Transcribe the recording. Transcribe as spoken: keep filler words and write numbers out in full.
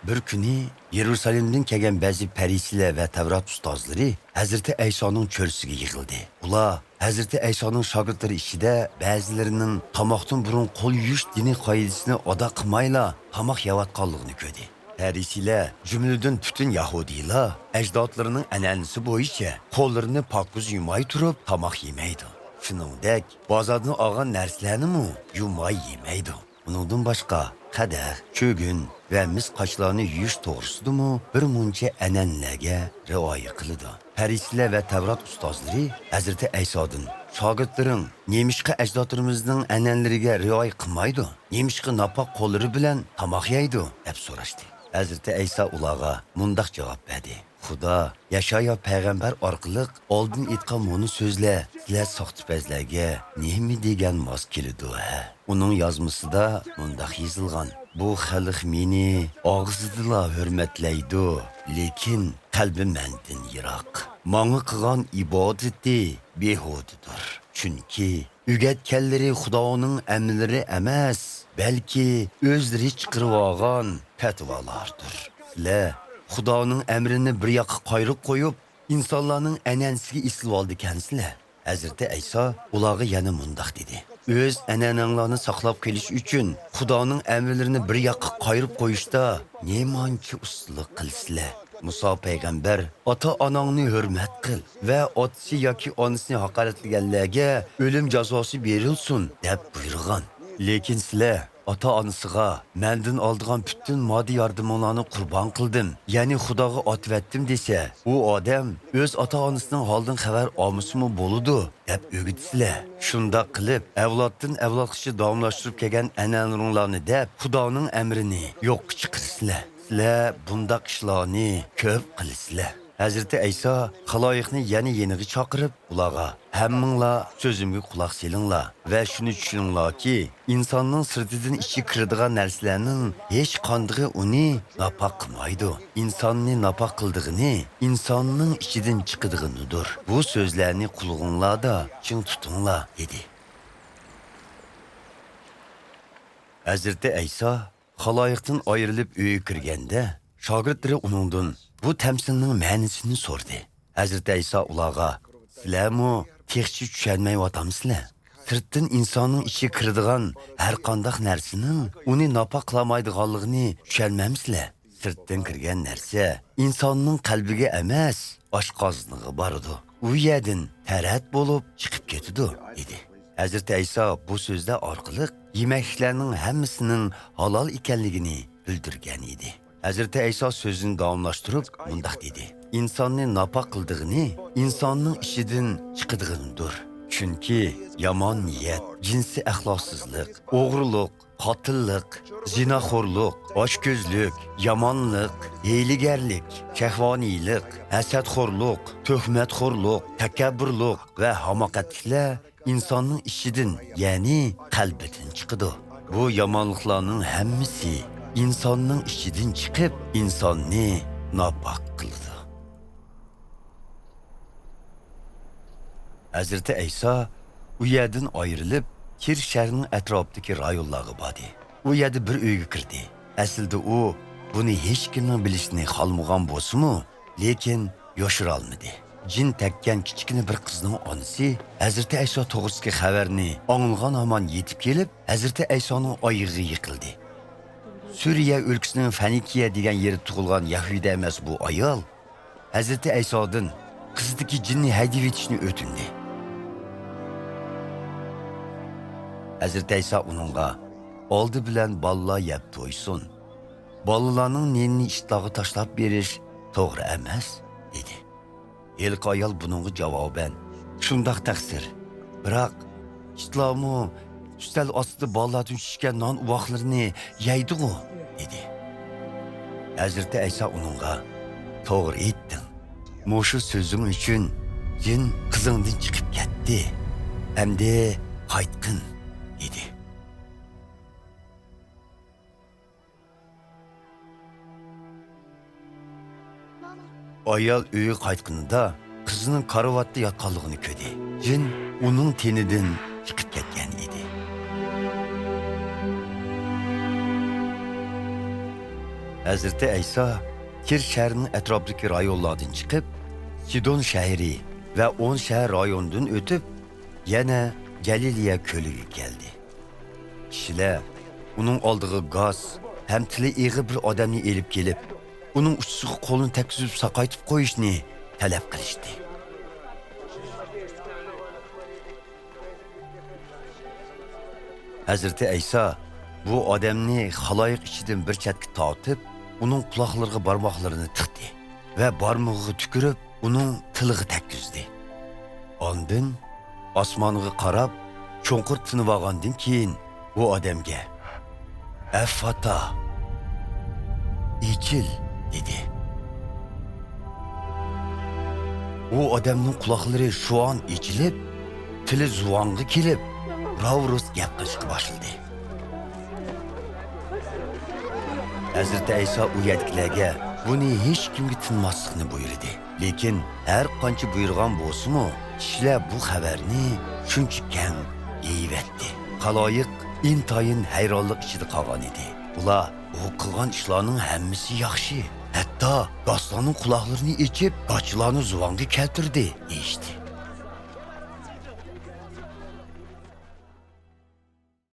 بىر كۈنى يېرۇسالېمدىن كەلگەن بەزى پەرىسىيلەر ۋە تەۋرات ئۇستازلىرى ھەزرىتى ئەيسانىڭ چۆرىسىگە يىغىلدى. ئۇلار ھەزرىتى ئەيسانىڭ شاگىرتلىرى ئىچىدە بەزىلىرىنىڭ تاماقتىن بۇرۇن قول يۇيۇش دىنىي قائىدىسىنى ئادا قىلمايلا تاماق يەۋاتقانلىقىنى كۆردى. پەرىسىيلەر، جۈملىدىن پۈتۈن يەھۇدىيلار ئەجدادلىرىنىڭ ئەنئەنىسى بويىچە قوللىرىنى پاكىز يۇماي تۇرۇپ تاماق يېمەيدۇ. شۇنىڭدەك، بازاردىن ئالغان نەرسىلەرنىمۇ يۇماي يېمەيدۇ. ئۇنىڭدىن باشقا، قەدەھ، چۆگۈن ۋە مىس قاچىلارنى يۇيۇش توغرىسىدىمۇ بىر مۇنچە ئەنئەنىلەرگە رىئايە قىلىدۇ. پەرىسىيلەر ۋە تەۋرات ئۇستازلىرى ھەزرىتى ئەيسادىن، شاگىرتلىرىڭ نېمىشقا ئەجدادلىرىمىزنىڭ ئەنئەنىلىرىگە رىئايە قىلمايدۇ؟ نېمىشقا ناپاق قوللىرى بىلەن تاماق يەيدۇ؟ دەپ سوراشتى. ھەزرىتى ئەيسا ئۇلارغا مۇنداق جاۋاب بەردى. خۇدا ياشايا پەيغەمبەر ئارقىلىق ئالدىن ئېيتقان مۇنۇ سۆزلەر سىلەر ساختىپەزلەرگە نېمە دېگەن ماس كېلىدۇ، ھە؟ ئۇنىڭ يازمىسىدا مۇنداق يېزىلغان: «بۇ خەلق مېنى ئاغزىدىلا ھۆرمەتلەيدۇ، لېكىن قەلبى مەندىن يىراق. ماڭا قىلغان ئىبادىتى بىھۇدىدۇر. چۈنكى ئۆگەتكەنلىرى خۇدانىڭ ئەمرلىرى ئەمەس، بەلكى ئۆزلىرى چىقىرىۋالغان پەتىۋالاردۇر. سىلەر خۇدانىڭ ئەمرىنى بىر ياققا قايرىپ قويۇپ، ئىنسانلارنىڭ ئەنئەنىسىگە ئېسىلىۋالىدىكەنسىلەر.» ھەزرىتى ئەيسا ئۇلارغا يەنە مۇنداق دېدى: «ئۆز ئەنئەنەڭلارنى ساقلاپ قېلىش ئۈچۈن خۇدانىڭ ئەمرلىرىنى بىر ياققا قايرىپ قويۇشتا نېمانچە ئۇستىلىق قىلىسىلەر؟ مۇسا پەيغەمبەر، 'ئاتا-ئاناڭنى ھۆرمەت قىل ۋە ئاتىسى ياكى ئانىسىنى ھاقارەتلىگەنلەرگە ئۆلۈم جازاسى بېرىلسۇن!' دەپ بۇيرۇغان. لېكىن سىلەر، 'ئاتا-ئانىسىغا مەندىن ئالىدىغان پۈتۈن ماددىي ياردىمىڭلارنى قۇربان قىلدىم، يەنى خۇداغا ئاتىۋەتتىم' دېسە، ئۇ ئادەم ئۆز ئاتا-ئانىسىنىڭ ھالىدىن خەۋەر ئالمىسىمۇ بولىدۇ، دەپ ئۆگىتىسىلەر. شۇنداق قىلىپ، ئەۋلادتىن ئەۋلادقىچە داۋاملاشتۇرۇپ كەلگەن ئەنئەنىلىرىڭلارنى دەپ، خۇدانىڭ ئەمرىنى يوققا چىقىرىسىلەر. سىلەر بۇنداق ئىشلارنى كۆپ قىلىسىلەر. ھەزرىتى ئەيسا خالايىقنى يەنە يېنىغا چاقىرىپ، ئۇلارغا، «ھەممىڭلار سۆزۈمگە قۇلاق سېلىڭلار ۋە شۇنى چۈشىنىڭلاركى، ئىنساننىڭ سىرتىدىن ئىچىگە كىرىدىغان نەرسىلەرنىڭ ھېچقاندىقى ئۇنى ناپاق قىلمايدۇ. ئىنساننى ناپاق قىلىدىغىنى ئىنساننىڭ ئىچىدىن چىقىدىغىنىدۇر. بۇ سۆزلەرنى قۇلىقىڭلاردا چىڭ تۇتۇڭلار» دېدى. ھەزرىتى ئەيسا خالايىقتىن ئايرىلىپ ئۆيگە كىرگەندە، شاگىرتلىرى ئۇنىڭدىن بۇ تەمسىلنىڭ مەنىسىنى سورىدى. ھەزرىتى ئەيسا ئۇلارغا، «سىلەرمۇ تېخىچە چۈشەنمەيۋاتامسىلەر؟ سىرتتىن ئىنساننىڭ ئىچىگە كىرىدىغان ھەرقانداق نەرسىنىڭ ئۇنى ناپاق قىلالمايدىغانلىقىنى چۈشەنمەمسىلەر؟ سىرتتىن كىرگەن نەرسە ئىنساننىڭ قەلبىگە ئەمەس، ئاشقازىنىغا بارىدۇ. ئۇ يەردىن تەرەت بولۇپ چىقىپ كېتىدۇ» دېدى. ھەزرىتى ئەيسا بۇ سۆزلەر ئارقىلىق يېمەكلىكلەرنىڭ ھەممىسىنىڭ ھالال ئىكەنلىكىنى بىلدۈرگەن ئىدى. ھەزرىتى ئەيسا سۆزىنى داۋاملاشتۇرۇپ مۇنداق دېدى: «ئىنساننى ناپاق قىلىدىغىنى ئىنساننىڭ ئىچىدىن چىقىدىغىنىدۇر. چۈنكى يامان نىيەت، جىنسىي ئەخلاقسىزلىق، ئوغرىلىق، قاتىللىق، زىناخورلۇق، ئاچكۆزلۈك، يامانلىق، ھىيلىگەرلىك، شەھۋانىيلىق، ھەسەتخورلۇق، تۆھمەتخورلۇق، تەكەببۇرلۇق ۋە ھاماقەتلىكلەر ئىنساننىڭ ئىچىدىن، يەنى قەلبىدىن چىقىدۇ. بۇ يامانلىقلارنىڭ ھەممىسى ئىنساننىڭ ئىچىدىن چىقىپ، ئىنساننى ناپاك قىلىدۇ.» ھەزرىتى ئەيسا ئۇ يەردىن ئايرىلىپ، تىر شەھىرىنىڭ ئەتراپىدىكى رايونلارغا باردى. ئۇ يەردە بىر ئۆيگە كىردى. ئەسلىدە ئۇ بۇنى ھېچكىمنىڭ بىلىشىنى خالىمىغان بولسىمۇ، لېكىن يوشۇرالمىدى. جىن تەگكەن كىچىككىنە بىر قىزنىڭ ئانىسى ھەزرىتى ئەيسا توغرىسىدىكى خەۋەرنى ئاڭلىغان ھامان يېتىپ كېلىپ، ھەزرىتى ئەيسانىڭ ئايىغىغا يىقىلدى. سۈرىيە ئۆلكىسىنىڭ فەنىكىيە دېگەن يېرىدە تۇغۇلغان يەھۇدىي ئەمەس بۇ ئايال ھەزرىتى ئەيسادىن قىزىدىكى جىننى ھەيدىۋېتىشنى ئۆتۈندى. ھەزرىتى ئەيسا ئۇنىڭغا، «ئالدى بىلەن بالىلار يەپ تويسۇن. بالىلارنىڭ نېنىنى ئىتلارغا تاشلاپ بېرىش توغرا ئەمەس» دېدى. ھېلىقى ئايال بۇنىڭغا جاۋابەن، «شۇنداق تەقسىر. بىراق، ئىتلارمۇ ئۈستەل ئاستىدا بالىلاردىن چۈشكەن نان ئۇۋاقلىرىنى يەيدىغۇ؟» دېدى. ھەزرىتى ئەيسا ئۇنىڭغا، «توغرا ئېيتتىڭ. مۇشۇ سۆزۈڭ ئۈچۈن جىن قىزىڭدىن چىقىپ كەتتى. ئەمدى قايتقىن» دېدى. ئايال ئۆيىگە قايتقىنىدا، قىزىنىڭ كارىۋاتتا ياتقانلىقىنى كۆردى. جىن ئۇنىڭ تېنىدىن چىقىپ كەتكەن ئىدى. ھەزرىتى ئەيسا تىر شەھىرىنىڭ ئەتراپىدىكى رايونلاردىن چىقىپ، سىدون شەھىرى ۋە ئون شەھەر رايونىدىن ئۆتۈپ، يەنە گەلىلىيە كۆلىگە كەلدى. كىشىلەر ئۇنىڭ ئالدىغا گاس ھەم تىلى ئېغىر بىر ئادەمنى ئېلىپ كېلىپ، ئۇنىڭ ئۇچىسىغا قولىنى تەگكۈزۈپ ساقايتىپ قويۇشنى تەلەپ قىلىشتى. ھەزرىتى ئەيسا بۇ ئادەمنى خالايىق ئىچىدىن بىر چەتكە تارتىپ، ئۇنىڭ قۇلاقلىرىغا بارماقلىرىنى تىقتى ۋە بارمىقىغا تۈكۈرۈپ، ئۇنىڭ تىلىغا تەگكۈزدى. ئاندىن ئاسمانغا قاراپ، چوڭقۇر تىنىۋالغاندىن كېيىن، ئۇ ئادەمگە، «ئەففاتا، ئېچىل!» دېدى. ئۇ ئادەمنىڭ قۇلاقلىرى شۇ ئان ئېچىلىپ، تىلى زۇۋانغا كېلىپ، راۋۇرۇس گەپ قىلىشقا باشلىدى. ھەزرىتى ئەيسا ئۇ يەردىكىلەرگە بۇنى ھېچكىمگە تىنماسلىقنى بۇيرۇدى. لېكىن ھەر قانچە بۇيرۇغان بولسىمۇ، كىشىلەر بۇ خەۋەرنى شۇنچە كەڭ يېيىۋەتتى. خالايىق ئىنتايىن ھەيرانلىق ئىچىدە قالغان ئىدى. ئۇلار، «ئۇ قىلغان ئىشلارنىڭ ھەممىسى ياخشى. ھەتتا گاسلارنىڭ قۇلاقلىرىنى ئېچىپ، گاچىلارنى زۇۋانغا كەلتۈردى» دېيىشتى.